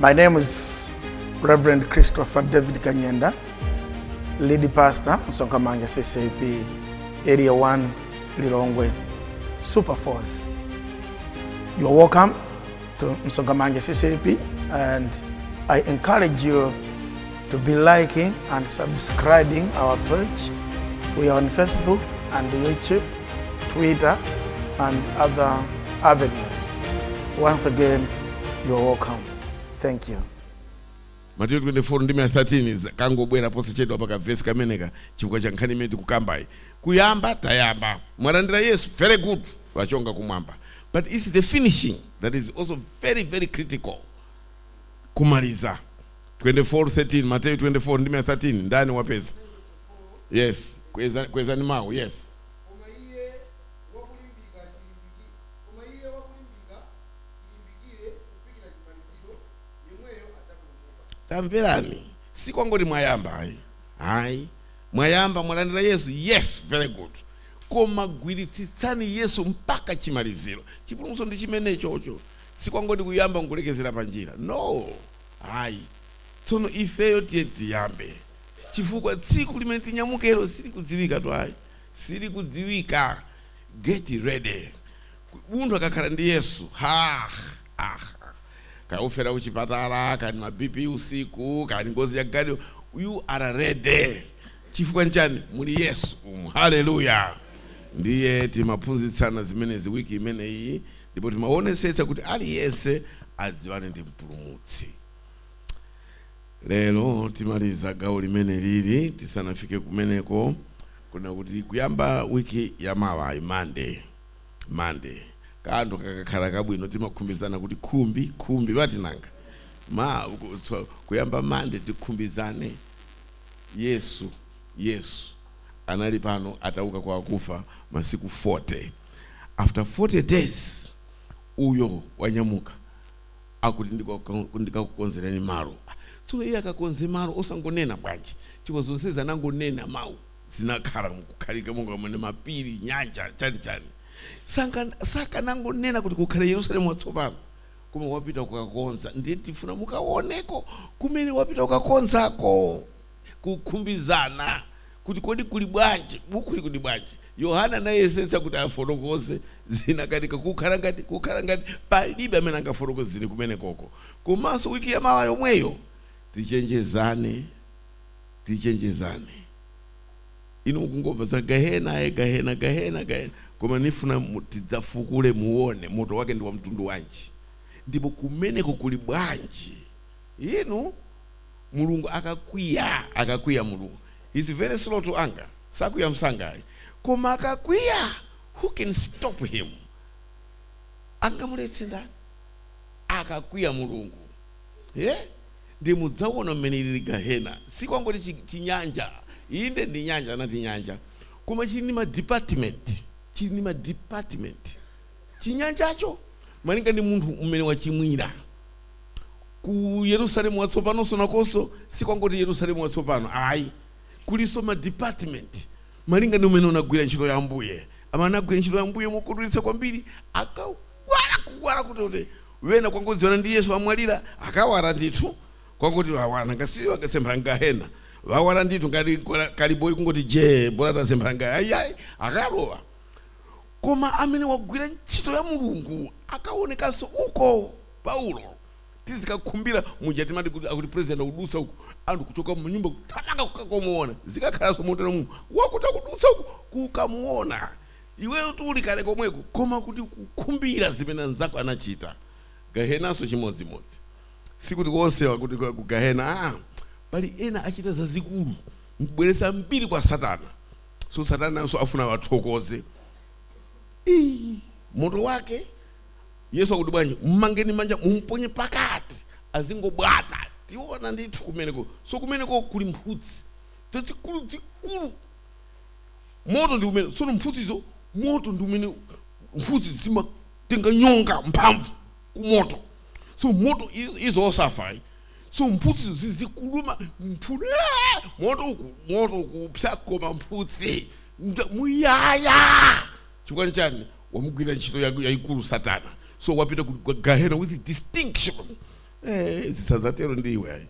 My name is Reverend Christopher David Kanyenda, lead pastor, Msonkhamanja CCAP, Area 1, Lilongwe, Super Force. You are welcome to Msonkhamanja CCAP, and I encourage you to be liking and subscribing our page. We are on Facebook and YouTube, Twitter, and other avenues. Once again, you are welcome. Thank you. Mateyu 24 ndime 13 kangobwera posachedwa paka vesi kameneka chifukwa cha nkhani imene tikukambayi. Kuyamba tayamba, mwalandira Yesu, very good, wachonga kumwamba, but it's the finishing that is also very, very critical. Kumaliza. 24:13, Mateyu 24 ndime 13. Ndani wapeza? Yes, kweza, kwezani mawu. Yes. Koma iye wakulimbika chilimbikire kufikira chimaliziro, yemweyo adzapulumuka. Tamverani, sikwangoti mwayamba ayi, ayi. Mwayamba, mwalandira Yesu, yes, very good, koma gwiritsitsani Yesu mpaka chimaliziro. Chipulumutso ndi chimene chocho. Sikwangoti kuyamba nkulekezera panjira, no, ayi. Tsono ifeyo tiye tiyambe, chifukwa tsiku limene tinyamukero silikudziwika tu, ayi, silikudziwika. Get ready. Munthu akakhala ndi Yesu, ha, ah, kaufera kuchipatala, kani ma BP usiku, kani ngozi ya gari, you are ready. Chifukwa nchani? Muli Yesu umu. Haleluya! Ndiye timaphunzitsana zimenezi wiki imeneyi, ndipo timaonesetsa kuti aliyense adziwane ndi Mpulumutsi. Lero timaliza gawo limene lili. Tisanafike kumeneko, kuna kuti kuyamba wiki yamawa, Monday, Monday, kanthu kakakhala kabwino, timakhumbizana kuti khumbi khumbi vatinanga ma so, kuyamba Monday tikhumbizane Yesu. Yesu anali pano atauka kwa akufa masiku 40. After 40 days uyo wanyamuka, akuti, "Ndikakukonzerani malo." Tsono iye akakonze malo osangonena bwanji? Chifukwa zonse zanangonena mawu, zinakhala mukukhalika monga mwene mapiri, nyanja, chani chani. Sakanangonena kuti kukhale Yerusalemu watsopano, koma wapita kukakonza. Ndiye tifuna mukaoneko kumene wapita kukakonzako, kukhumbizana kuti kodi kuli bwanji, buku kuli bwanji. Yohana anayesetsa kuti afotokoze, zinakanika. Kukhala ngati palibe amene angafotokoze zili kumene koko. Komanso wiki yamawa yomweyo tichenjezane, tichenjezane. Inu mukungomva za gahena, aye, gahena, gahena, gahena, koma nifuna tidzafukule muone moto wake ndi wa mtundu wanji, ndipo kumeneko kuli bwanji. Inu, Mulungu akakwiya, akakwiya Mulungu is very slow to anger, sakwiya msangayi, koma akakwiya, who can stop him? Angamuletse ndani akakwiya Mulungu? Yeah? Ndi mudzaona mmene ilili gahena. Sikwangoti chinyanja. Inde, ndi nyanja, anati nyanja, koma chili ndi ma department, chili ndi ma department chinyanjacho, malinga ndi munthu mmene wachimwira. Ku Yerusalemu watsopanonso nakonso sikwangoti Yerusalemu watsopano, ayi, kulinso ma department malinga ndi umene unagwira ntchito ya Ambuye. Amene anagwira ntchito ya Ambuye mokondweretsa kwambiri akawala, kuwala kuti wena kwangodziwana ndi Yesu amwalira, akawala ndithu. Kwakuti wawala ngasiyo akasempha ngahena, wawala ndithu ngati kaliboyi, kungoti je bola tasempha nga, ayiayi, akalowa. Koma amene wagwira ntchito ya Mulungu akaonekanso uko. Paulo tizikakhumbira muja timati kuti akuti president akudutsa uku, anthu kuchoka munyumba kuthamanga kukamuona. Zikakhalanso motero mu wakuti akudutsa uku, kukamuona iweyo tuli kale komweko, koma kuti kukhumbira zimene anzako anachita. Gahenanso chimodzimodzi. Sikuti konse kuti ku gahena, ah, pali ena achita zazikulu nkubweretsa mbiri kwa Satana, so Satananso afuna wathokoze. Ii, moto wake Yesu akuti bwanji? Mmangeni manja, mumponye pakati, azingobwata. Tiona ndithu kumeneko. So kumeneko kuli mphutsi tazikulu zikulu, moto ndi umene. Tsono mphutsizo, moto ndi umene, mphutsi zimatenga nyonga, mphamvu kumoto, so moto izo osafa. So mphutsi zizikuluma mphutsi, moto uku, moto ukupsa, koma mphutsi muyaya. Chifukwa chani? Wamugwira ntchito yayikulu Satana, so wapita ku gahena with distinction. Zisadzatero ndiwe ayi.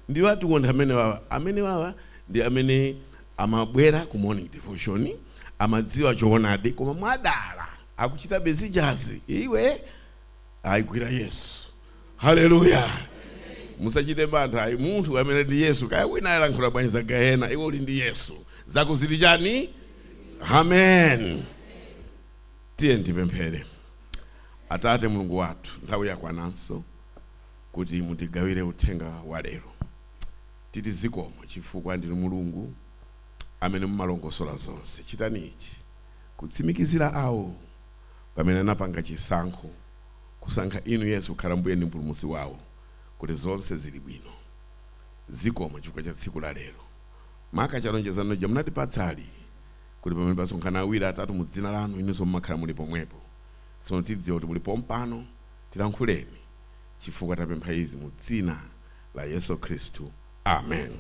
Ndiwo atikonda amene wawa, amene wawa ndi amene amabwera ku morning devotion, amadziwa choonadi, koma mwadala akuchita bezijazi. Iwe ayigwira Yesu. Haleluya! Musachite mantha ayi. Munthu amene ndi Yesu, kaya wina ayankhula bwanji za gahena, iwe uli ndi Yesu, zako zili chani? Amen. Tiye ndipemphere. Atate Mulungu wathu, nthawi yakwananso kuti mutigawire uthenga wa lero. Titi zikomo chifukwa ndinu Mulungu amene mumalongosola zonse. Chitani ichi kutsimikizira awo pamene anapanga chisankho kusankha inu Yesu kukhala Mbuye ndi Mpulumutsi wawo kuti zonse zili bwino. Zikomo chifukwa cha tsiku la lero, maka chalonjezano ja munatipatsali kuti pamene pasonkhana awiri, atatu mu dzina lanu, inunso mumakhala muli pomwepo. Tsono tidziwa kuti muli pompano. Tilankhuleni chifukwa tapempha izi mu dzina la Yesu Khristu, amen.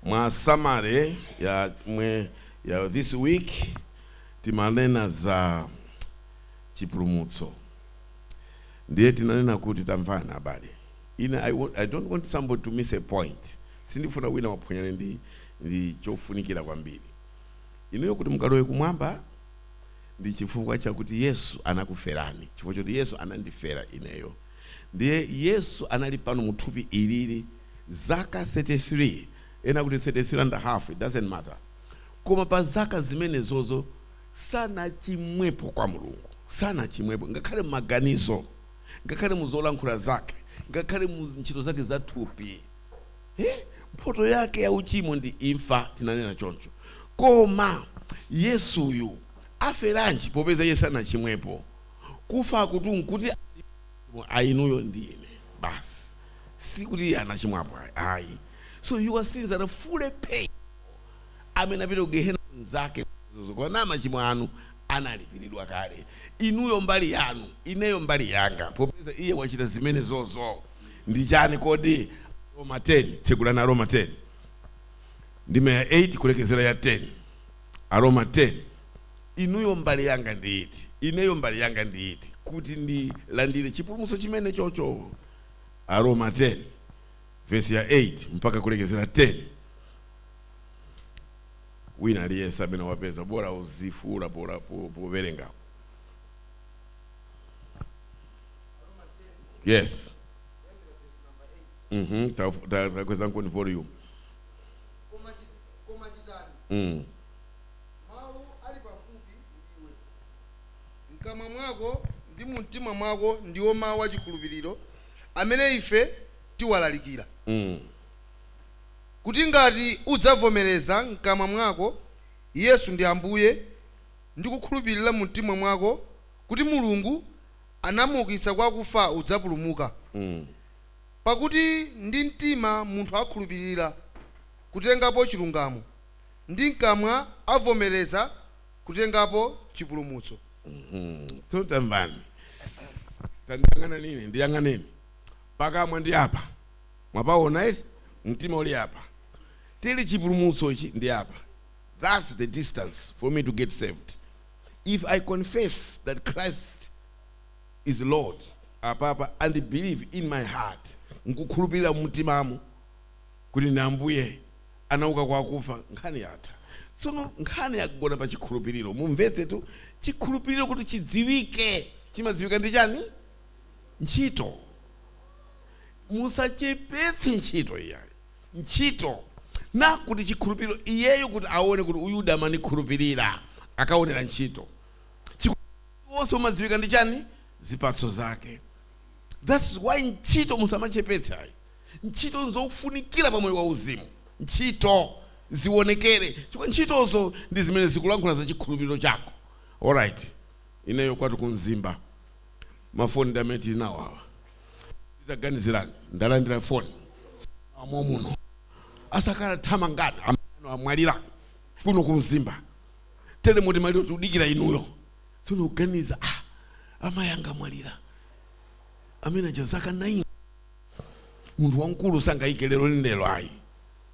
Mwa summary ya mwe ya this week, timanena za chipulumutso. Ndiye tinanena kuti, tamvana abale, ine I don't want somebody to miss a point. Sindifuna wina waphonyane ndi chofunikira kwambiri. Inuyo kuti mukalowe kumwamba ndi chifukwa chakuti Yesu anakuferani, chifukwa choti Yesu anandifera ineyo. Ndiye Yesu anali pano muthupi ilili zaka 33, ena kuti 33 and a half, it doesn't matter, koma pa zaka zimenezozo sanachimwepo kwa Mulungu, sanachimwepo ngakhale mumaganizo, ngakhale muzolankhula zake, ngakhale mu ntchito zake za thupi. Mphoto yake ya uchimo ndi imfa, tinanena choncho. Koma Yesuyu aferanji popeza iye sanachimwepo? Kufa akuti nkuti ainuyo ndi ine basi, sikuti iye anachimwapo ayi. So your sins are fully paid. Amene apita ku gehena nzake kwana machimo anu analipiridwa kale. Inuyo mbali yanu, ineyo mbali yanga, popeza iye wachita zimene zozo ndi chani kodi? Roma 10, tsekulani Roma 10, ndime ya 8 kulekezera ya 10. Aroma 10. Inuyo mbali yanga ndi iti, ineyo mbali yanga ndi iti kuti ndilandire chipulumutso chimene chocho? Aroma 10 vesi ya 8 mpaka kulekezera 10. Wina aliyense amene wapeza, bora uzifula bora powerenga. Yes. Takweza nkuni volume. Koma chitani, mawu ali pafupi ndiwe, mkamwa mwako ndi mu mtima mwako, ndiwo mawu achikhulupiriro amene ife tiwalalikira, kuti ngati udzavomereza mkamwa mwako Yesu ndi Ambuye, ndi kukhulupirira mu mtima mwako kuti Mulungu anamuukitsa kwa akufa, udzapulumuka. Pakuti ndi mtima munthu akhulupirira kutengapo chilungamo, ndi mkamwa avomereza kutengapo chipulumutso. Tsono tamvani, tandiyang'ana nine, ndiyang'aneni. Pakamwa ndi apa, mwapaona iti? Mtima uli apa. Tili chipulumutso ichi ndi apa. That's the distance for me to get saved. If I confess that Christ is Lord apapa and believe in my heart, nkukhulupirira mumtimamo kuti ndi Ambuye, anauka kwa akufa, nkhani yatha. Tsono nkhani yakugona pa chikhulupiriro. Mumvetse tu, chikhulupiriro kuti chidziwike chimadziwika ndi chani? Ntchito. Musachepetse ntchito iyayi, ntchito nakuti chikhulupiriro, iyeyo kuti aone kuti uyuda amanikhulupirira, akaonera ntchito. Wonse umadziwika ndi chani? Zipatso zake. That's why ntchito musamachepetse ayi. Ntchito nzofunikira pa moyo wauzimu. Ntchito zionekere chifukwa ntchitozo ndi zimene zikulankhula za chikhulupiriro chako. Alright, ineyo kwatu kumzimba mafoni ndi amene tili nawo awa. Titaganizirani, ndalandira foni amo muno asakala thamangana amene amwalira kuno kumzimba, tere muti maliro tikudikira inuyo. Tsono kuganiza, ah, amayi anga amwalira amene aja zaka 9, munthu wamkulu sangayike lero lero ayi.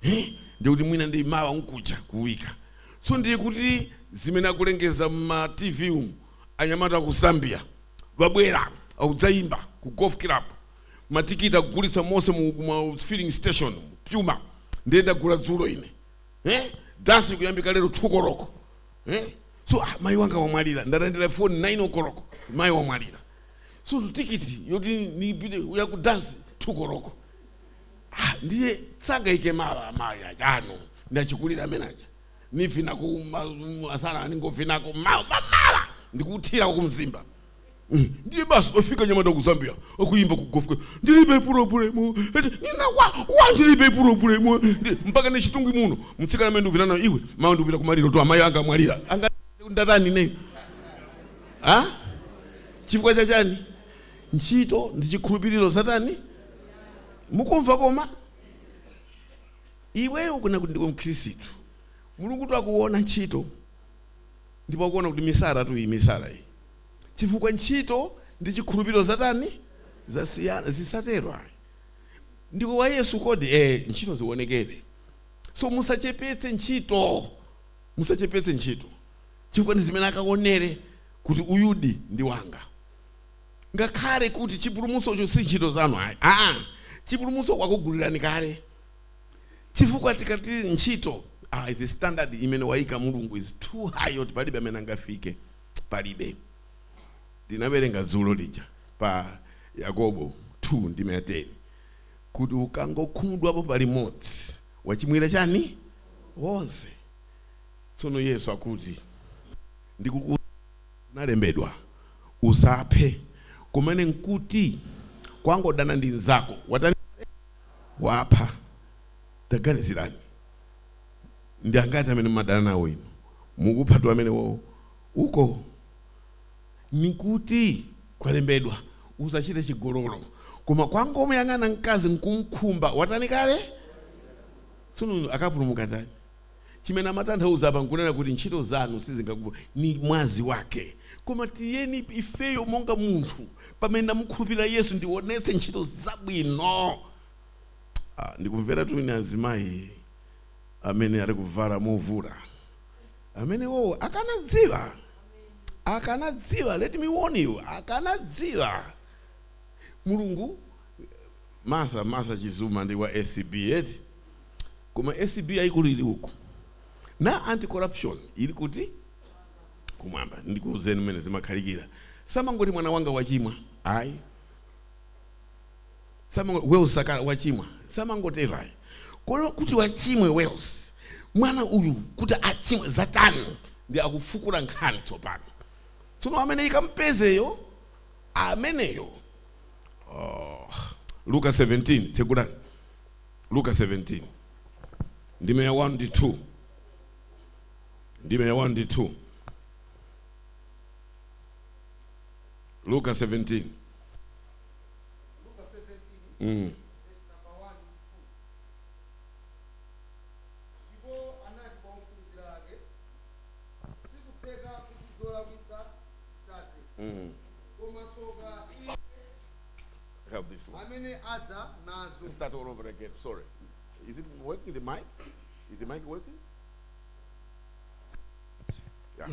Eh? Ndikuti mwina ndi mawa nkucha kuwika. So ndiye kuti zimene akulengeza mma TV umu, anyamata ku Zambia babwera akudzayimba ku golf club. Matikiti akugulitsa monse mu mu filling station Puma. Ndiye ndagula dzulo ine, eh? Dansi kuyambika lero 2 koloko, eh? So ah, mayi wanga wamwalira. Ndalandira phone 9 o'clock, mayi wamwalira. So tikiti yoti nipite ya ku dansi 2 koloko, ah, ndiye tsanga mawa amayi achano ndachikulira amene aja nifinako asana ningofinako mawa mamawa ndikuthira kumzimba. Ndiye basi ofika nyamata ku Zambia akuyimba ku gospel, "Ndilibe problem, nina wa wa ndilibe problem." Mpaka ne chitungi muno mtsikana amene ndikupita nayo, iwe mawa ndikupita kumaliro to, amayi anga amwalira, anga ndatani neyo? Ah, chifukwa chachani? Ntchito ndi chikhulupiriro satani mukumva. Koma iweyo kuna kuti ndiwe mkhristu, Mulungu takuona ntchito ndipo akuona kuti misala tu iyi, misala iyi, chifukwa ntchito ndi chikhulupiriro zatani? Zasiyana. Zisatero ayi. Ndiko wa Yesu kodi, eh, ntchito zionekere. So musachepetse ntchito, musachepetse ntchito, chifukwa ndi zimene akaonere kuti uyudi ndi wanga. Ngakhale kuti chipulumutsocho si ntchito zanu ayi, aa, chipulumutso wakugulirani kale. Chifukwa tikati ntchito, ah, the standard imene wayika Mulungu is too high yoti palibe amene angafike, palibe. Ndinawerenga dzulo lija pa Yakobo 2 ndime ya 10 kuti ukangokhumudwapo palimodzi wachimwira chani? Wonse. Tsono Yesu akuti, "Ndikukunalembedwa, usaphe," kumene nkuti kwangodana ndi nzako watani? Wapha. Taganizirani, ndi angati amene mmadana nawo inu mukupha tu amene wo uko? Nikuti kwalembedwa, "Usachite chigololo," koma kwangomuyang'ana mkazi nkumkhumba watani kale? Tsono akapulumuka ndani? Chimene amatanthauza apa nkunena kuti ntchito zanu sizingakupa ni mwazi wake. Koma tiyeni ifeyo monga munthu pamene ndamukhulupirira Yesu ndionetse ntchito zabwino. Ah, ndikumvera tu ine azimayi amene ali kuvala movula amene wo akanadziwa, akanadziwa, let me warn you, akanadziwa Mulungu. Martha, Martha Chizuma ndi wa ACB eti? Koma ACB ayikulu ili uku na anti corruption ili kuti? Kumwamba. Ndikuuzeni mmene zimakhalikira. Samangoti mwana wanga wachimwa ayi, samango Wales sakala wachimwa, samangotero ayi. Kolo kuti wachimwe Wales, mwana uyu kuti achimwe zatani? Ndi akufukula nkhani tsopano. Tsono amene ikampezeyo ameneyo, oh. Luka 17, tsekulani Luka 17 ndime ya 1 ndi 2, ndime ya 1 ndi 2, Luka 17. Luka 17, verse number 1 2. Ndipo anati kwa ophunzira ake, "Sikutheka kuti zolakwitsa zisathe, koma tsoka iye Have this one. amene adza nazo." Start all over again. Sorry. Is it working, the mic? Is the mic working? Yeah.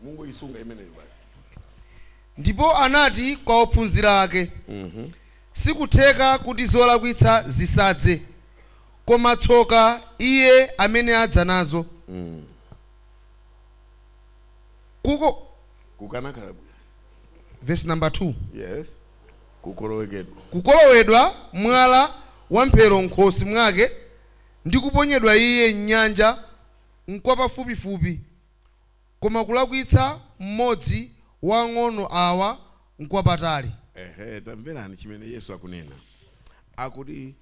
Mungu isunga imeneyo basi. Ndipo anati kwa ophunzira ake, "Sikutheka kuti zolakwitsa zisadze, koma tsoka iye amene adza nazo." Kuko Kukanakhala bwino. Verse number 2. Yes. Kukolowekedwa. Kukolowedwa mwala wamphero m'khosi mwake ndi kuponyedwa iye m'nyanja nkwapafupifupi, koma kulakwitsa mmodzi wang'ono awa nkwapatali. Ehe, tamverani chimene Yesu akunena. Akuti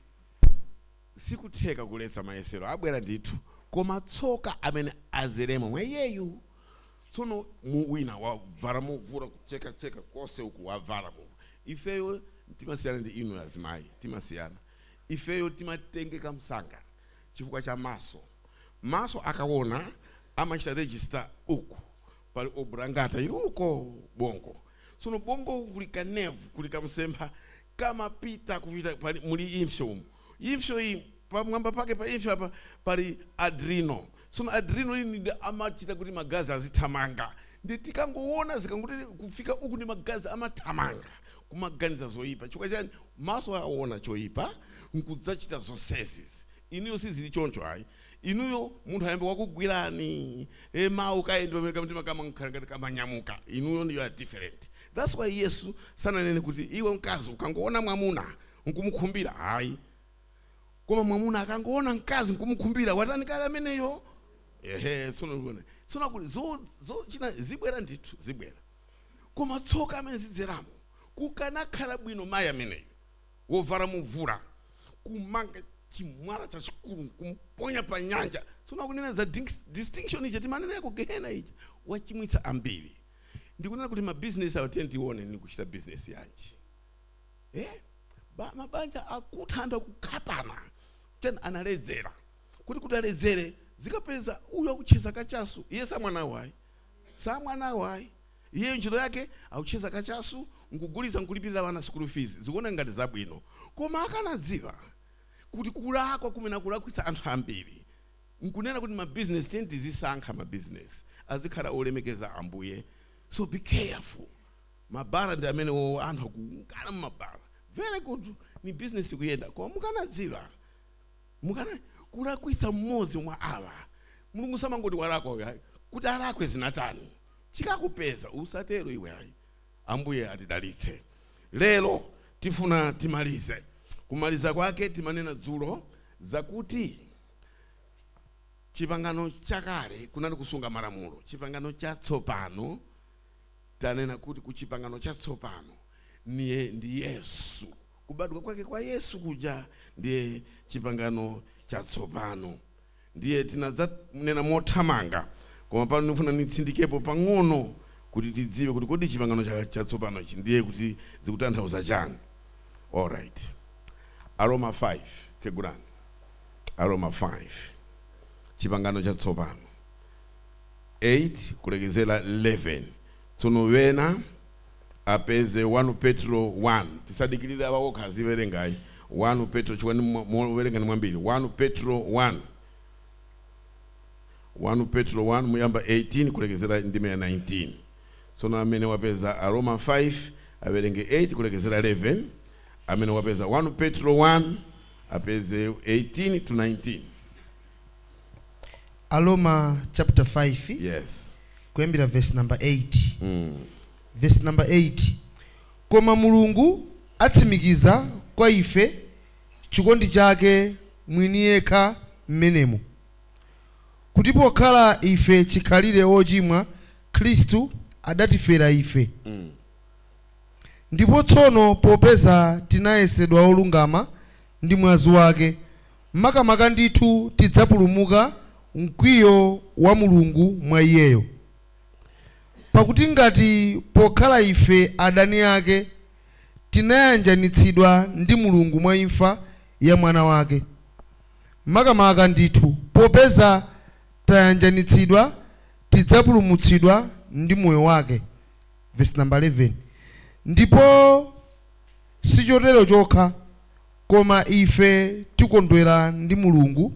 sikutheka kuletsa mayesero, abwera ndithu, koma tsoka amene azeremo mwa iyeyu. Tsono mu wina wavala movula, kuchekacheka konse uku wavala mu. Ifeyo timasiyana ndi inu azimayi, timasiyana. Ifeyo timatengeka msanga chifukwa cha maso. Maso akaona amachita register uku pali oblongata ili uko bongo. Tsono bongo uku kuli ka nerve, kuli kamsempha kamapita kupita pali muli impsyo umu. Impsyo iyi pamwamba pake pa impsyo apa pali adrenal. Tsono adrenal ili ndi amachita kuti magazi azithamanga. Ndi tikangoona zikangoti kufika uku ndi magazi amathamanga. Kumaganiza zoyipa. Chifukwa chani? Maso aona choyipa nkudzachita zonsezi. Inuyo sizili choncho ayi. Inuyo munthu ayambe wakugwirani, e mawu kayendi pamene kamtima kamakhala ngati kamanyamuka. Inuyo you are different. That's why Yesu sananene kuti iwe mkazi ukangoona mwamuna nkumukhumbira, ayi. Koma mwamuna akangoona mkazi nkumukhumbira, watani kale ameneyo? Ehe, tsono tsono kuti zo zo china zibwera ndithu, zibwera. Koma tsoka amene zidzeramo, kukanakhala bwino mayi ameneyo wovala muvula kumanga chimwala chachikulu kumponya pa nyanja. Tsono akunena za distinction ija timanena yako gehena ija, wachimwitsa ambiri. Ndikunena kuti mabizinesi awo, tiye tione ni kuchita bizinesi yanji, eh? Mabanja akutha, anthu akukhapana. Tena analedzera kuti aledzere, zikapeza uyu akucheza kachasu. Iye samwanawo ayi, samwanawo ayi. Iyeyo ntchito yake akucheza kachasu, nkugulitsa, nkulipirira ana school fees. Zikuona ngati zabwino, koma akanadziwa kuti kulakwa kumene akulakwitsa anthu ambiri. Nkunena kuti mabizinesi, tiye tizisankha mabizinesi azikhala olemekeza Ambuye. So be careful. Mabara ndi amene wo anthu akungana mumabara, very good, ni business ikuyenda. Koma mukanadziwa mukana kulakwitsa mmodzi mwa awa, Mulungu samangoti walakwa uyu ayi, kuti alakwe zinatani, chikakupeza. Usatero iwe ayi. Ambuye atidalitse. Lero tifuna timalize. Kumaliza kwake timanena dzulo zakuti chipangano chakale kunali kusunga malamulo. Chipangano chatsopano, tanena kuti ku chipangano chatsopano niye ndi Yesu, kubadwa kwake kwa Yesu kuja ndiye chipangano chatsopano. Ndiye tinadzanena mothamanga, koma pano ndifuna nitsindikepo pang'ono kuti tidziwe kuti kodi chipangano chatsopano ichi ndiye kuti zikutanthauza chani. Alright, Aroma 5, tsegulani Aroma 5, chipangano chatsopano, 8 kulekezera 11. Tsono wena apeze 1 Petro 1. Tisadikirire awa okha aziwerengayi. 1 Petro, chifukwa mowerenga ni mwambiri. 1 Petro 1, 1 Petro 1, muyamba 18 kulekezera ndime ya 19. Tsono amene wapeza Aroma 5 awerenge 8 kulekezera 11. Amene wapeza 1 Petro 1 apeze 18 to 19. Aroma chapter 5, kuyambira verse number 8. Verse number 8: Koma Mulungu atsimikiza kwa ife chikondi chake mwini yekha mmenemo, kuti pokhala ife chikhalire ochimwa, Khristu adatifera ife. Ndipo tsono popeza tinayesedwa olungama ndi mwazi wake, makamaka ndithu tidzapulumuka mkwiyo wa Mulungu mwa iyeyo. Pakuti ngati pokhala ife adani ake tinayanjanitsidwa ndi Mulungu mwa imfa ya mwana wake, makamaka ndithu popeza tayanjanitsidwa tidzapulumutsidwa ndi moyo wake. Verse number 11: Ndipo sichotero chokha, koma ife tikondwera ndi Mulungu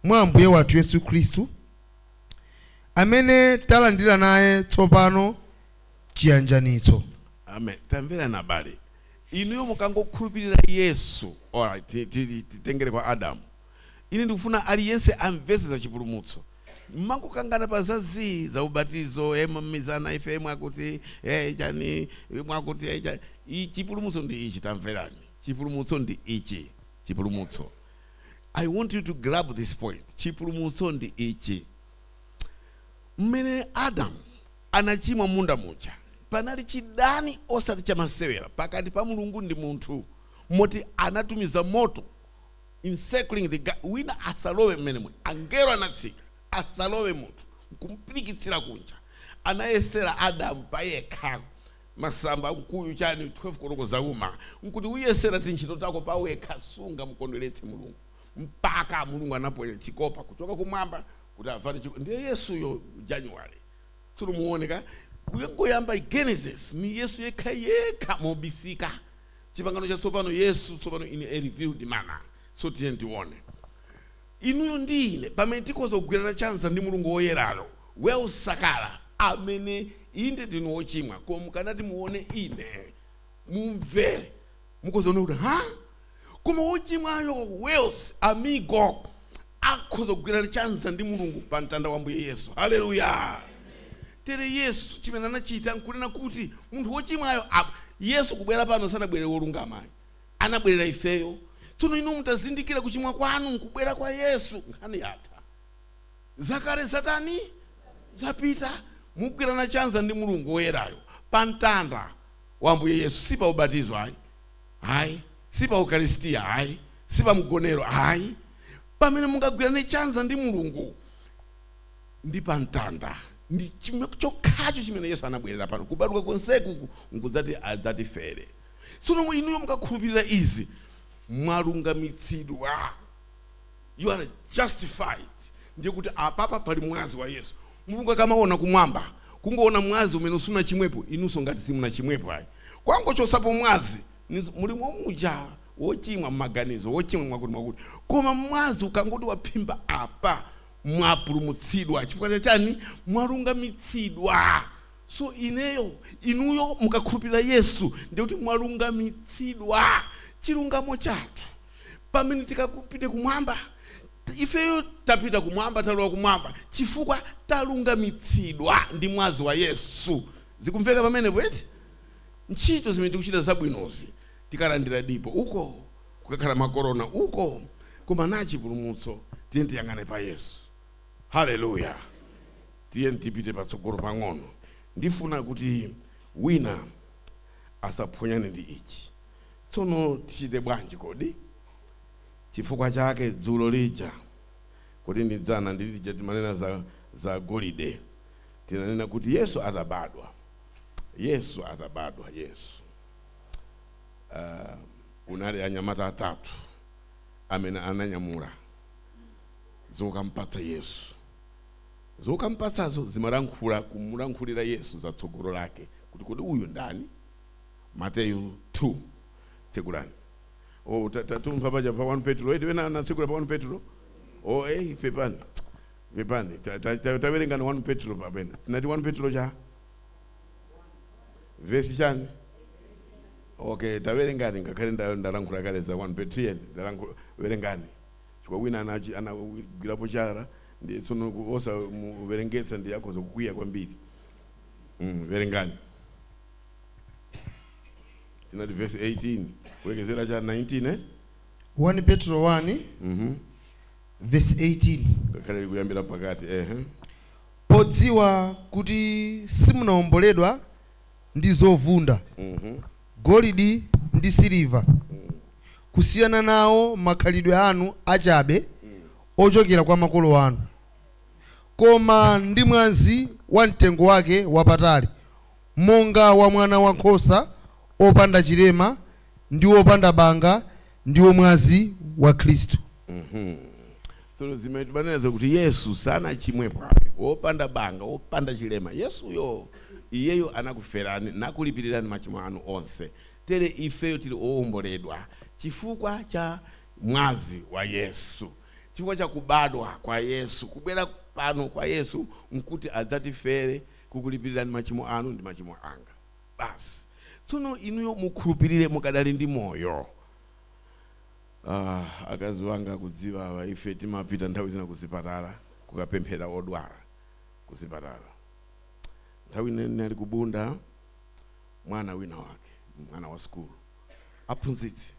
mwa Ambuye wathu Yesu Khristu, amene talandira naye tsopano chiyanjanitso. Amen. Tamverani abale, inuyo mukangokhulupirira Yesu. Alright, titengere kwa Adamu. Ine ndikufuna aliyense amvetse za chipulumutso. Mmangokangana pa zazi za ubatizo, mizana ife mwakuti chani, mwakuti chani. Chipulumutso ndi ichi. Tamverani, chipulumutso ndi ichi. Chipulumutso, I want you to grab this point. Chipulumutso ndi ichi: mmene Adamu anachimwa munda muja, panali chidani osati chamasewera pakati pa Mulungu ndi munthu, moti anatumiza moto encircling the wina asalowe mmene mwe. Angelo anatsika, asalowe munthu, nkumpirikitsira kunja. Anayesera Adamu payekha, masamba mkuyu chani, 12 koloko zauma, nkuti uyesera tintchito tako pawekha, sunga mukondweretse Mulungu. Mpaka Mulungu anaponya chikopa kuchoka kumwamba kuti avale chikopa. Ndiye Yesuyo January. Tsono muoneka kuyangoyamba Genesis ni Yesu yekha yekha mobisika. Chipangano chatsopano, Yesu tsopano in a revealed manner. So tiye tione, inuyo ndi ine, pamene tikhoza kugwirana chanza ndi Mulungu woyerayo weusakala, amene inde ndinu wochimwa, koma mukanati muone ine Mumvere, mukuzoona kuti ha, koma wochimwayo Wales amigo akhoza kugwirana chanza ndi Mulungu pa mtanda wa Mbuye Yesu. Haleluya! Tere Yesu chimene anachita nkunena kuti munthu wochimwayo, Yesu kubwera pano sanabwere wolungamayo, anabwerera ifeyo. Tsono inu mutazindikira kuchimwa kwanu nkubwera kwa Yesu, nkhani yatha. Zakale zatani? Zapita. Mugwirana chanza ndi Mulungu woyerayo pa mtanda wa Mbuye Yesu. Si pa ubatizo ayi, ayi, si pa ukaristiya ayi, si pa mgonero ayi. Pamene mungagwirane chanza ndi Mulungu ndi pa mtanda. Ndi chokhacho chimene Yesu anabwerera pano, kubadwa konseku nkudzati adzatifere. Tsono inuyo mukakhulupirira izi, mwalungamitsidwa, you are justified. Ndiye kuti apapa pali mwazi wa Yesu. Mulungu akamaona kumwamba, kungoona mwazi umene sunachimwepo, inunso ngati simunachimwepo ayi, kwangochotsapo mwazi, muli momuja wochimwa mmaganizo, wochimwa mwakuti mwakuti, koma mwazi ukangoti waphimba apa, mwapulumutsidwa. Chifukwa chachani? Mwalungamitsidwa. So ineyo, inuyo mukakhulupirira Yesu, ndiye kuti mwalungamitsidwa. Chilungamo chathu pamene tikakupite kumwamba, ifeyo tapita kumwamba, talowa kumwamba chifukwa talungamitsidwa ndi mwazi wa Yesu. Zikumveka pamenepo eti? Ntchito zimene tikuchita zabwinozi, tikalandira dipo uko, kukakhala makorona uko, koma na chipulumutso tiye tiyang'ane pa Yesu. Haleluya! Tiye tipite patsogolo pang'ono. Ndifuna kuti wina asaphonyane ndi ichi. Tsono tichite bwanji kodi? Chifukwa chake dzulo lija, kuti ndidzana ndi lija, timanena za golide. Tinanena kuti Yesu atabadwa, Yesu atabadwa, Yesu, kunali anyamata atatu amene ananyamula zokampatsa Yesu. Zokampatsazo zimalankhula, kumulankhulira Yesu za tsogolo lake, kuti kodi uyu ndani? Mateyu 2, tsekulani. Oh, tumva paja pa 1 Petro eti, wena anatsekula pa 1 Petro. Oh, pepani, pepani, tawerengani 1 Petro pamene tinati 1 Petro cha vesi chani? Okay, tawerengani, ngakhale ndalankhula kale za 1 Petro. Tiyeni, werengani, chifukwa wina anagwirapo chala, ndi tsono osa muwerengetsa ndi akhoza kukwiya kwambiri. Werengani. Tinati verse 18 kulekezera cha 19, eh? 1 Petro 1, verse 18. Ngakhale kuyambira pakati, ehe. Podziwa kuti simunawomboledwa ndi zovunda, golidi ndi siliva, kusiyana nawo makhalidwe anu achabe ochokera kwa makolo anu, koma ndi mwazi wa mtengo wake wapatali, monga wa mwana wankhosa opanda chilema ndi wopanda banga, ndiwo mwazi wa Khristu. Tsono zimene timanena kuti Yesu sanachimwepo ayi, wopanda banga, wopanda chilema, Yesuyo iyeyo anakuferani nakulipirirani machimo anu onse. Tere ifeyo tili owomboledwa chifukwa cha mwazi wa Yesu, chifukwa cha kubadwa kwa Yesu, kubwera pano kwa Yesu nkuti adzatifere, kukulipirirani machimo anu ndi machimo anga basi. Tsono inuyo mukhulupirire mukadali ndi moyo. Akazi wanga akudziwa awa, ife timapita nthawi zina kuzipatala kukapemphera odwala kuzipatala. Nthawi ine ndinali kubunda, mwana wina wake, mwana wa sukulu, "Aphunzitsi,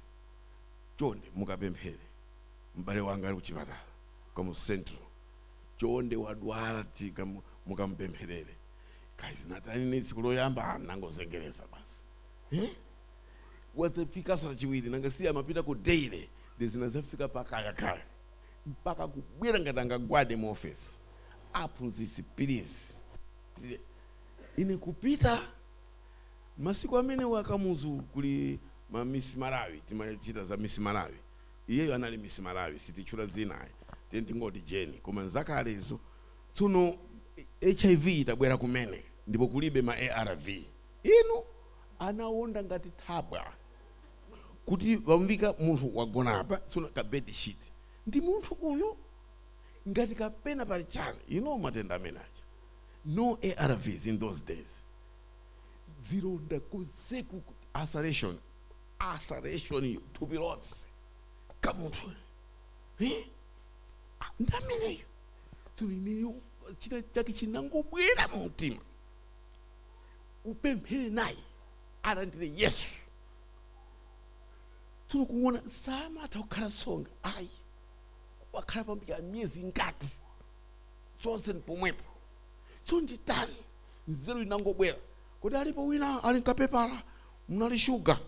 chonde mukapemphere m'bale wanga ali kuchipatala kamu Central, chonde wadwala, tika mukampempherere." Kazi natani, tsiku loyamba anangozengereza basi, eh? Wadzafikaso lachiwiri, nanga siya amapita ku daily, zinadzafika pakayakaya mpaka kubwera ngati angagwade mu office, "Aphunzitsi, please." Ine kupita. Masiku amene wakamuzu kuli ma Miss Malawi, timachita za Miss Malawi. Iyeyo anali Miss Malawi, sititchula dzina ayi, tiye tingoti Jeni. Koma nzakale izo. Tsono HIV itabwera kumene ndipo kulibe ma ARV, inu anawonda ngati thabwa kuti vamvika munthu wagona apa. Tsono ka bed sheet ndi munthu uyu ngati kapena pali chani, you know matenda amene aja, no ARVs in those days, zilonda konseku. Ulceration, ulceration thupi lonse kamunthu. Eh? Ah, ndi ameneyo. Tsono ineyo china chake chinangobwera mu mtima, upemphere naye alandire Yesu. Tsono kuona samatha kukhala tsonga, ayi, wakhala pambika miyezi ingati, zonse pomwepo. So nditani? Nzeru inangobwera kuti alipo wina ali nkapepala munali shuga,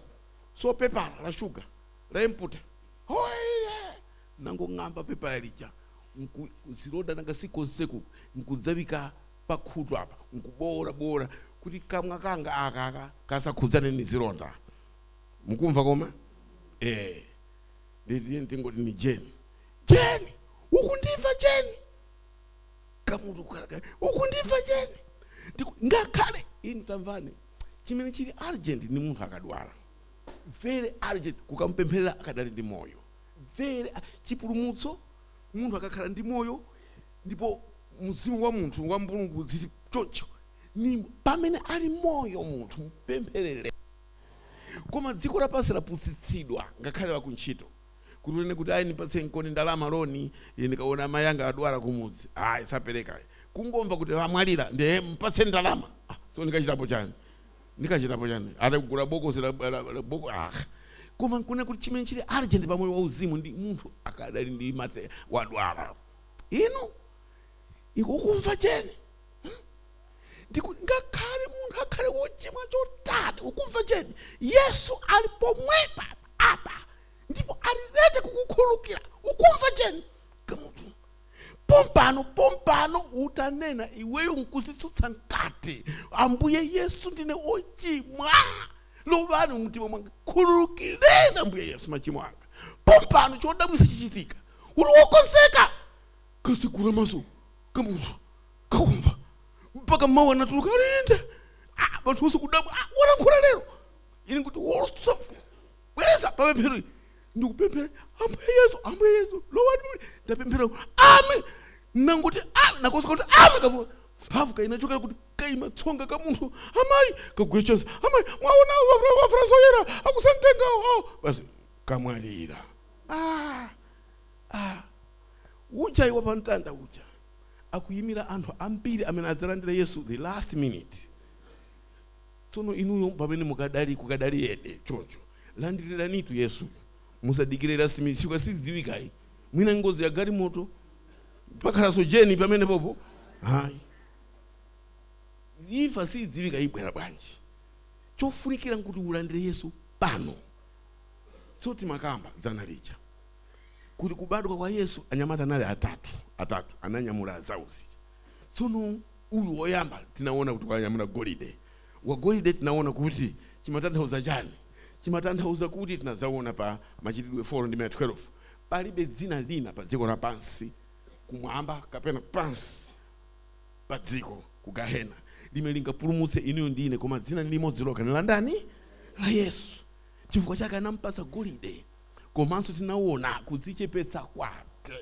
so pepala la shuga la emputa oile, nangong'amba pepala lija, zilonda nanga sikonseku, nkudzawika pakhutu apa, nkubola bola kuti kamwa kanga akaka kasakhudzane ni zilonda. Mukumva? Koma nditiye ndingoti ni Jeni. Jeni, ukundimva Jeni? Kamutu ukundimva Jeni? Ngakhale inu tamvane, chimene chili urgent ni munthu akadwala, very urgent kukampempherera akadali ndi moyo, very chipulumutso munthu akakhala ndi moyo ndipo mzimu wa munthu wa Mulungu zili choncho, ni pamene ali moyo munthu mpempherere. Koma dziko lapansi lapusitsidwa, ngakhale wakuntchito, kuti unene kuti ayi, ndipatse nkoni ndalama loan, ine ndikaona amayi anga adwala kumudzi, ayi, sapereka. Kungomva kuti amwalira, ndiye mpatse ndalama. Ah, so ndikachitapo chani? Ndikachitapo chani? Ati kugula bokosi la boko. Ah, koma nkune kuti chimene chili urgent pamoyo wa uzimu ndi munthu akadali ndi mate wadwala. Inu ikukumva cheni? Ndikuti ngakhale munthu akhale wochimwa chotani, ukumva cheni? Yesu ali pomwepa apa ndipo alilete kukukhululukira. Ukumva cheni? Kamutu pompano pompano utanena iweyo nkuzitsutsa mkati, "Ambuye Yesu, ndine ochimwa, lowani mumtima mwanga, khululukireni Ambuye Yesu machimo anga," pompano chodabwisa chichitika. Uli wokonzeka, kasigula maso kamunthu, kakumva, mpaka mawu anatuluka, alinde. Ah, anthu onse kudabwa, ah, walankhula lero. Ine kuti wolsofu bwereza papemphero ili. Ndikupemphera, "Ambuye Yesu, Ambuye Yesu, lowani." Ndapemphera, ame nangoti ame, nakosa kuti ame, kavuka mphamvu kainachokera kuti, kaima tsonga ka munthu, amayi kagwira chonse, amayi, mwaona wafransoyera akusamtengawo awo, basi kamwalira. Ah, ah. Uja iwa pamtanda uja akuyimira anthu ambiri amene adzalandira Yesu the last minute. Tsono inuyo pamene mukadali kukadali yede choncho, landiriranitu Yesu, musadikire last minute. Sikuka sizidziwikayi, mwina ngozi ya galimoto, pakhalanso jeni pamene popo. Hayi, imfa sidziwika ibwera bwanji. Chofunikira nkuti ulandire Yesu pano. So timakamba dzana lija kuti kubadwa kwa Yesu anyamata anali atatu, atatu ananyamula zauzi. Tsono uyu woyamba tinaona kuti wanyamula golide. Wa golide tinaona kuti chimatanthauza chani? Chimatanthauza kuti tinazaona pa Machitidwe 4 ndi 12, palibe dzina lina pa dziko lapansi, kumwamba kapena pansi pa dziko ku gahena, limene lingapulumutse inuyo ndi ine, koma dzina limodzi lokha, ni la ndani? La Yesu. Chifukwa chake anampasa golide. Komanso tinaona kudzichepetsa kwake,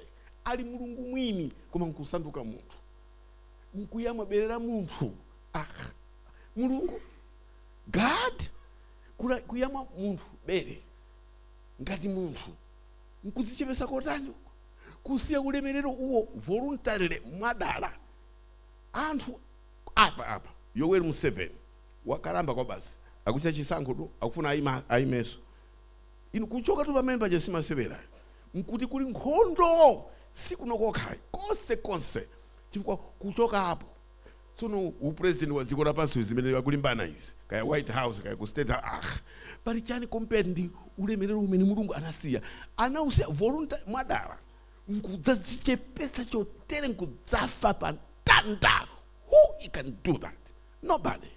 ali Mulungu mwini koma nkusanduka munthu, nkuyamwa bere la munthu. Ah, Mulungu, God, kuyamwa munthu bere ngati munthu, nkudzichepetsa kotani uko? Kusiya ulemerero uwo voluntarily, mwadala. Anthu apa apa, Yoweri Museveni wakalamba kwa basi, akuchita chisankho tu, akufuna ayima, ayimenso. Inu, kuchoka tu pamene paja simasewera, nkuti kuli nkhondo sikunokokhayi, konse konse, chifukwa kuchoka apo tsono upresident wa dziko lapansi, zimene akulimbana izi, kaya White House, kaya ku State House, ah, pali chani compared ndi ulemerero umene Mulungu anasiya, anausiya voluntary, mwadala, nkudzadzichepetsa chotere, nkudzafa pa mtanda? Who can do that? Nobody.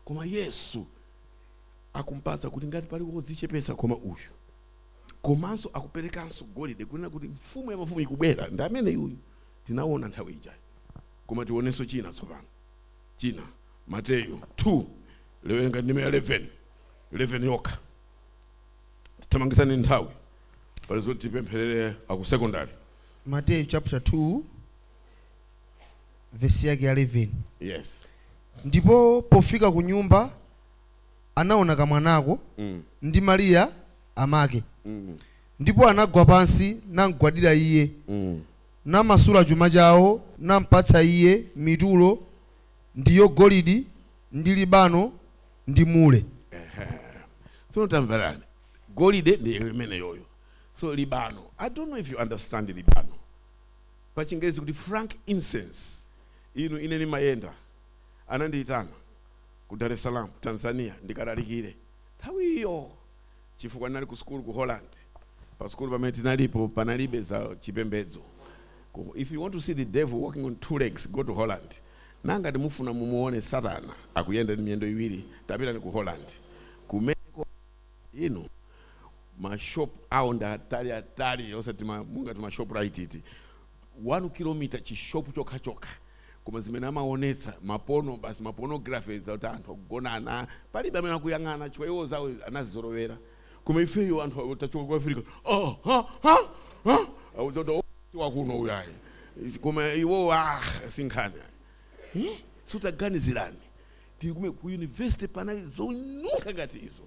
Koma Yesu akumpatsa kuti ngati pali wodzichepetsa koma uyu. Komanso akuperekanso golide kunena kuti mfumu ya mafumu ikubwera ndi amene uyu. Tinaona nthawi ijayo, koma tionenso china tsopano, china, Mateyu 2, lewerenga ndime ya 11, 11 yokha, tithamangisani nthawi, pali zoti tipempherere aku secondary. Mateyu chapter 2, vesi yake ya 11. Yes. Ndipo pofika ku nyumba Anaona kamwanako ndi Mariya amake, ndipo anagwa pansi namgwadira iye, namasula chuma chawo, nampatsa iye mitulo, ndiyo golidi ndi libano ndi mule. Tsono tamverani, golide ndiyo imeneyoyo. So libano, I don't know if you understand libano, pa Chingerezi kuti frank incense. Inu, ine nimayenda, anandiyitana ku Dar es Salaam, Tanzania, ndikalalikire nthawi iyo, chifukwa ndinali ku sukulu ku Holland. Pa sukulu pamene tinalipo panalibe za chipembedzo. If you want to see the devil walking on two legs, go to Holland. Nangati mufuna mumuone Satana akuyenda ndi miyendo iwiri, tapitani ku Holland. Kumeneko inu, mashopu awo ndi atali atali, osati mungati maShoprite iti, 1 kilometer chishopu chokhachokha. Koma zimene amaonetsa maporno basi, mapornography, zakuti anthu akugonana, palibe amene akuyang'ana, chifukwa iwo zawo anazizolowera. Koma ifeyo anthu tachoka ku Africa, oh, ha ha ha, auza kuti wakuno uyayi, koma iwo, ah, sinkhani. Eh? Sutaganizirani, tili kume ku university, panali zonunkha ngati izo,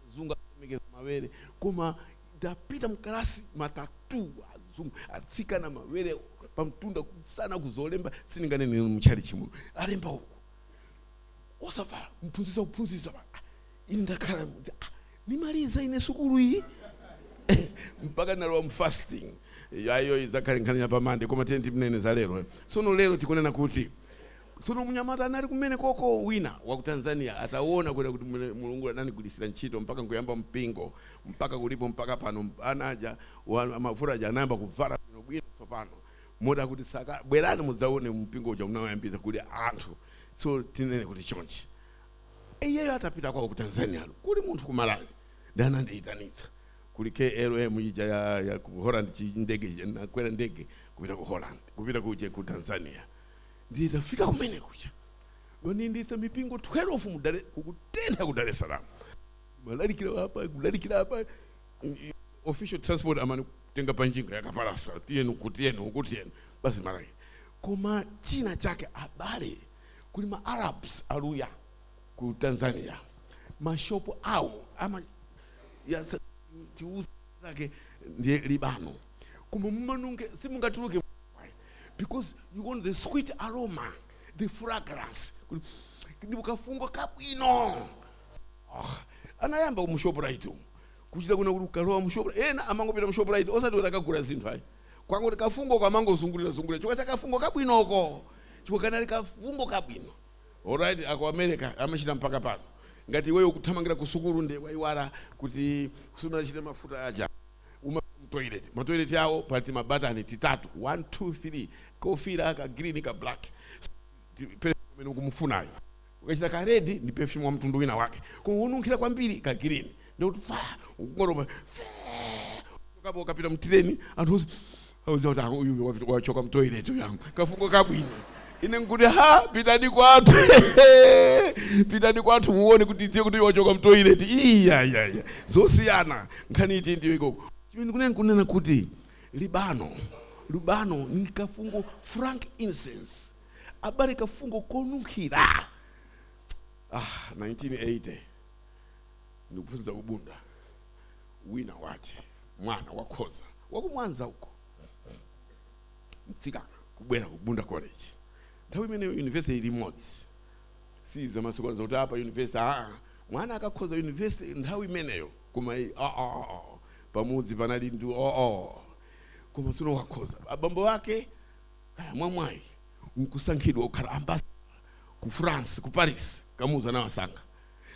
azungu alemekeza mawere. Koma ndapita mkalasi, matattoo azungu atsikana, mawere pamtunda sana kuzolemba, sindinganene mchali chimuno, alemba uku osavala, mphunzitsa kuphunzitsa. Ah, ine ndakhala, ah, nimaliza ine sukulu iyi mpaka nalowa mfasting. Ayo izakhale nkhani ya pamande, koma tiye timnene za lero. Sono lero tikunena kuti, sono mnyamata anali kumene koko wina wa ku Tanzania ataona kuti Mulungu anandigwirisira ntchito mpaka nkuyamba mpingo, mpaka kulipo mpaka pano, anaja mavuto aja anayamba kuvala bwino bwino tsopano, moda kuti saka bwerani mudzaone mpingo uja unawayambitsa kuli anthu. So tinene kuti chonchi, iyeyo atapita kwawo ku Tanzania, kuli munthu ku Malawi ndi anandiyitanitsa kuli KLM ija ya ku Holland, ndege ija, nakwera ndege kupita ku Holland, kupita kuje ku Tanzania. Nditafika kumene kuja, waniyendetsa mipingo 12 mu Dar, kukutentha ku Dar es Salaam, malalikira apa, kulalikira apa. Official transport amani kutenga panjinga yakapalasa, tiyeni uku, tiyeni uku, tiyeni basi, malaki. Koma china chake abale, kuli ma Arabs aluya ku Tanzania, mashopu awo ama ya tiuza zake ndiye libano, koma mumanunke simungatuluke because you want the sweet aroma, the fragrance, ndipo kafungo kabwino. Oh, anayamba mu Shoprite umu kuchita kuna kuti ukalowa mu Shoprite, ena amangopita mu Shoprite osati kuti akagula zinthu ayi, kwangoti kafungo kamangozungulira zungulira chifukwa cha kafungo kabwinoko, chifukwa kanali kafungo kabwino. Alright, aku America amachita mpaka pano. Ngati iweyo kuthamangira ku sukulu ndiye waiwala kuti sunachite mafuta aja, uma toilet, matoilet yawo pali mabatani titatu, 1 2 3, kofira, ka green, ka black. Pamene ukumufunayo ukachita ka red ndi perfume wa mtundu wina wake, koma ununkhira kwambiri ka green, ndikuti fa ukungoroma kapo ukapita mtireni, anthu onse auza kuti, "Ah, uyu wachoka mtoilet yangu, kafungo kabwino." Ine nkuti, ha, pitani kwathu, pitani kwathu muone kuti dziwe kuti wachoka mtoilet. Iya iya iya, zosiyana. Nkhani iti ndiyo ikoko chimene kunena kuti libano, libano ni kafungo, frank incense abale, kafungo konunkhira. Ah, 1980 ndikuphunzitsa kubunda, wina wache mwana wakhoza wakumwanza uko, mtsikana kubwera kubunda College. Nthawi imeneyo university ili imodzi, si zamasiku kuti apa university. Aa, mwana akakhoza university nthawi imeneyo, koma ah, ah, ah, pamudzi panali ndi oh, oh. Koma tsono wakhoza, abambo ake aya mwamwayi nkusankhidwa kukhala ambassador ku France, ku Paris, Kamuzu anawasankha.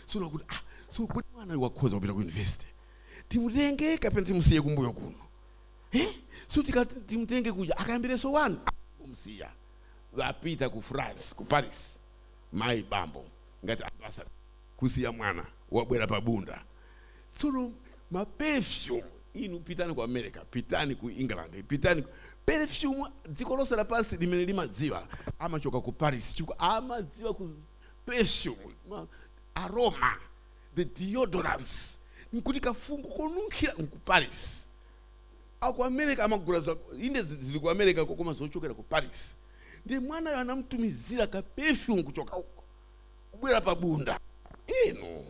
Sono kuti, ah, so kuti mwana uyu wakhoza kupita ku university, timutenge kapena timusiye kumbuyo kuno? Eh? So tikati timutenge kuja akayambirenso wanu, kumsiya apita ku France, ku Paris, mayi bambo ngati ambassador, kusiya mwana wabwera pabunda. Tsono maperfume inu, pitani ku America, pitani ku England, pitani perfume dziko lonse lapansi limene limadziwa amachoka ku Paris, chifukwa amadziwa ku perfume, aroma, the deodorants, nkuti kafungo konunkhira nku Paris. Aku America amagula za inde zili ku America koma zochokera ku Paris. Ndiye mwanayo anamtumizira ka perfume kuchoka uko kubwera pabunda. Inu,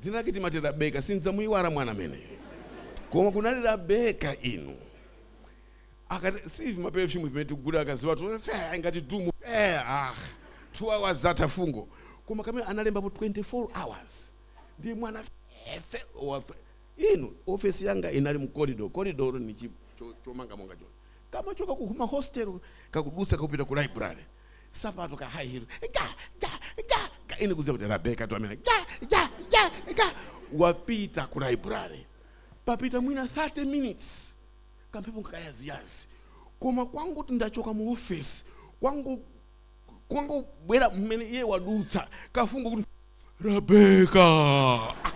Dzina lake timati Rabeka, sindidzamuyiwala mwana ameneyo, koma kunali Rabeka. Inu akati sivi ma perfume pimene tikugula akazi wathu fe ngati dumu fe, ah, 2 hours zatha fungo, koma kamene analembapo 24 hours ndi mwana fefe wafe. Inu, ofesi yanga inali mu corridor. Corridor ni chomanga monga chona, kamachoka ku ma hostel kakudutsa kakupita ku library, sapato ka high heel, ga ga ga ga. Ine kudziwa kuti Rabeka tu amene ga ga ga ga wapita ku library. Papita mwina 30 minutes, kamphepo nkayaziyazi, koma kwangu ndachoka mu office kwangu, kwangu bwera mmene iye wadutsa, kafungo kuti Rabeka. Ah,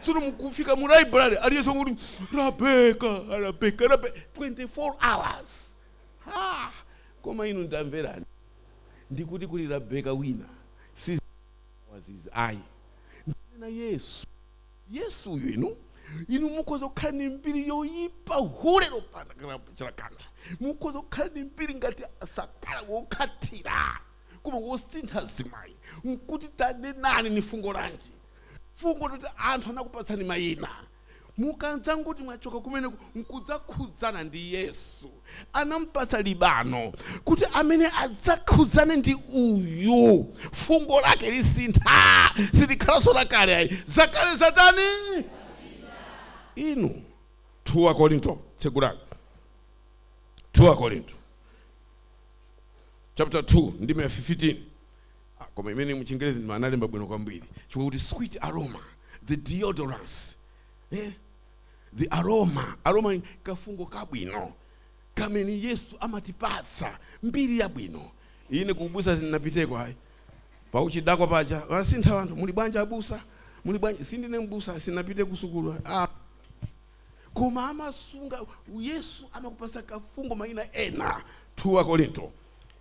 tsono mukufika mu library aliyense kuti Rabeka, Rabeka, Rabeka, 24 hours. Ha, koma inu ndamverani, ndikuti kuli Rabeka wina, si wazizi ayi, ndinena Yesu. Yesu uyu, inu mukhoza kukhala ndi mbiri yoyipa, hule lopanda chilakanthu, mukhoza kukhala ndi mbiri ngati sakala wokhathira, koma wosintha zimayi nkuti tanenani ni fungo lanji? Fungo loti anthu anakupatsani mayina, mukadzangoti mwachoka kumeneko nkudzakhudzana ndi Yesu, anampatsa libano kuti amene adzakhudzane ndi uyu fungo lake lisintha, silikhalanso lakale ayi, zakale zatani? Inu, 2 Korinto, tsegulani 2 Korinto chapter 2 ndime 15. Ah, koma imene muchingerezi ndi analemba bwino kwambiri chifukwa kuti sweet aroma, the deodorants, eh? The aroma, aroma, kafungo kabwino kamene Yesu amatipatsa, mbiri yabwino. Ine kubusa zinapiteko ayi, pauchidakwa paja wasintha anthu, "Muli bwanji abusa? Muli bwanji?" Sindine mbusa, sinapite kusukulu, ah. Koma amasunga Yesu amakupatsa kafungo, mayina ena. 2 Korinto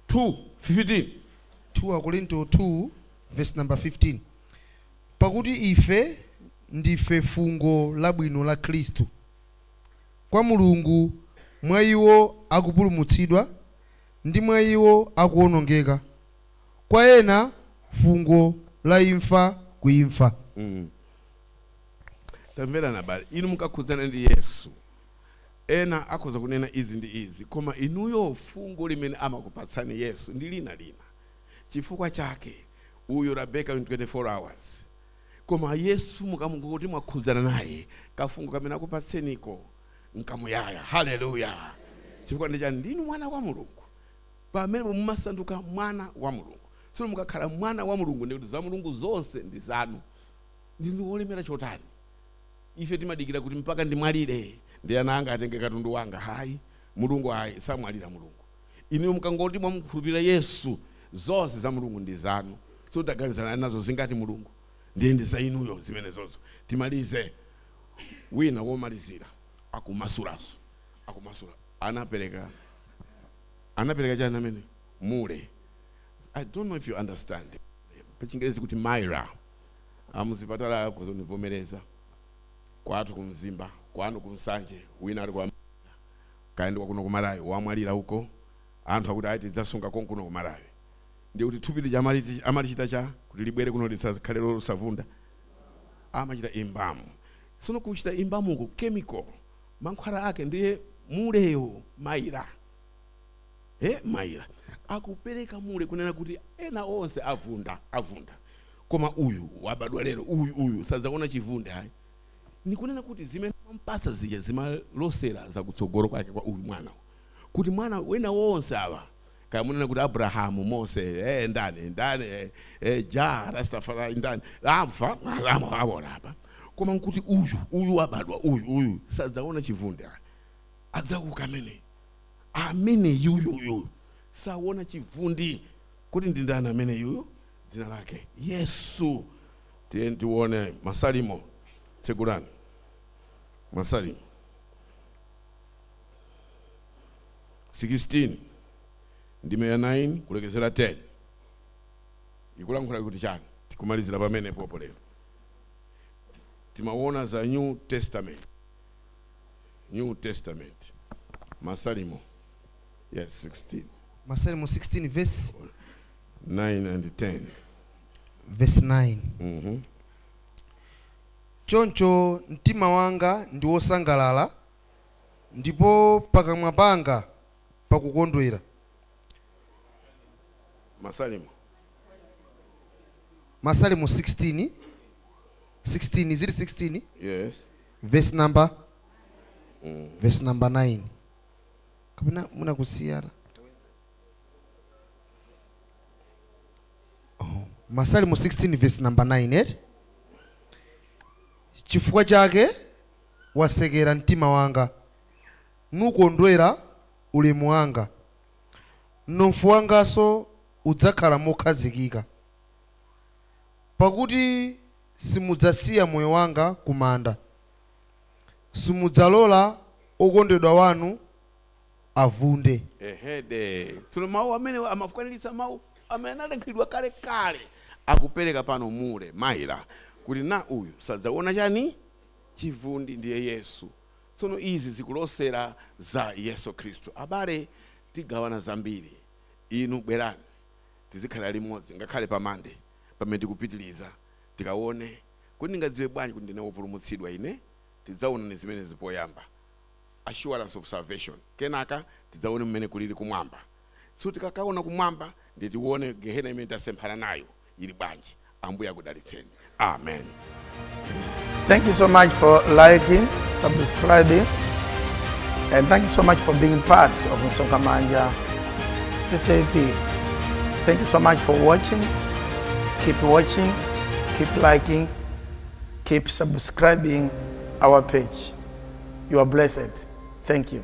2:15. 2 Korinto 2 verse number 15: Pakuti ife ndife fungo labwino la Khristu kwa Mulungu mwa iwo akupulumutsidwa ndi mwa iwo akuwonongeka; kwa ena fungo la imfa ku imfa. Tamverani abale, inu mukakhudzana ndi Yesu, ena akhoza kunena izi ndi izi, koma inuyo fungo limene amakupatsani Yesu ndi lina lina. Chifukwa chake uyu Rabeka in 24 hours, koma Yesu mukamungoti mwakhudzana naye, kafungo kamene akupatseniko nkamuyaya. Haleluya! Chifukwa ndi chani? Ndinu mwana wa Mulungu. Pamene mumasanduka mwana wa Mulungu, tsono mukakhala mwana wa Mulungu, ndikuti za Mulungu zonse ndi zanu. Ndinu wolemera chotani? Ife timadikira kuti mpaka ndimwalire ndi ana anga atenge katundu wanga. Hayi, Mulungu ayi, samwalira Mulungu. Inuyo mukangoti mwamukhulupirira Yesu, zonse za Mulungu ndi zanu. So taganizana nazo zingati Mulungu ndiye ndi za inuyo zimenezozo. Timalize wina womalizira, akumasulaso, akumasula. Anapereka chani amene? Mure. I don't know if you understand pachingerezi kuti myrrh. Amuzipatala kuzonivomereza, kwathu kumzimba, kwanu kumsanje, wina ali kwa kayendwa kuno kumalawi, wamwalira uko, anthu akuti ayi, tidzasunga konkuno kumalawi. Ndiye kuti thupi lija amalichita cha kuti libwere kuno lisakhale losavunda, amachita embalm. Tsono kuchita embalmuko, chemical, mankhwala ake ndiye mureyo, myrrh, myrrh. Akupereka mure kunena kuti ena onse avunda, avunda, koma uyu wabadwa lero, uyu sadzaona chivunde ayi. Nikunena kuti zimene mampatsa zija zimalosera zakutsogolo kwake kwa uyu mwana, kuti mwana wena wonse awa, kaya munena kuti Abrahamu, Mose, ndani ndani, ja Rastafari ndani, afa awola apa, koma nkuti uyu wabadwa uyu sadzaona chivunde ayi, adzauka amene yuyuyu saona chivundi. Kuti ndi ndani amene yuyu? Dzina lake Yesu. Tiye tione Masalimo, tsegulani Masalimo 16 ndime ya 9 kulekezera 10. Ikulankhula kuti chani? Tikumalizira pamene popo lero. Timaona za New Testament, New Testament, Masalimo, yes, 16. Masalimo 16 verse 9 and 10. Verse 9. Choncho mtima wanga ndi wosangalala, ndipo pakamwa panga pakukondwera. Masalimo. Masalimo 16 16, zili 16? Yes. Verse number 9, kapena munakusiyana? Oh, Masalimo 16 verse number 9 eti. Chifukwa chake wasekera mtima wanga, nukondwera ulemu wanga, mnofu wanganso udzakhala mokhazikika, pakuti simudzasiya moyo wanga kumanda, simudzalola okondedwa wanu avunde. Ehede, tsono mawu amene amakwaniritsa mawu amene analankhulidwa kale kale akupereka pano mule maila kuti na uyu sadzaona chani? Chivundi. Ndiye Yesu. Tsono izi zikulosera za Yesu Khristu. Abale, tigawana zambiri. Inu bwerani, tizikhala limodzi ngakhale pamande pamene tikupitiliza, tikaone kuti ndingadziwe bwanji kuti ndine wopulumutsidwa ine. Tidzaona ni zimene zipoyamba, assurance of salvation, kenaka tidzaone mmene kulili kumwamba. So tikakaona kumwamba, ndi tione gehena imene tasemphana nayo ili bwanji. Ambuye akudalitseni. Amen. Thank you so much for liking, subscribing, and thank you so much for being part of Msonkhamanja CCAP. Thank you so much for watching. Keep watching, keep liking, keep subscribing our page. You are blessed. Thank you.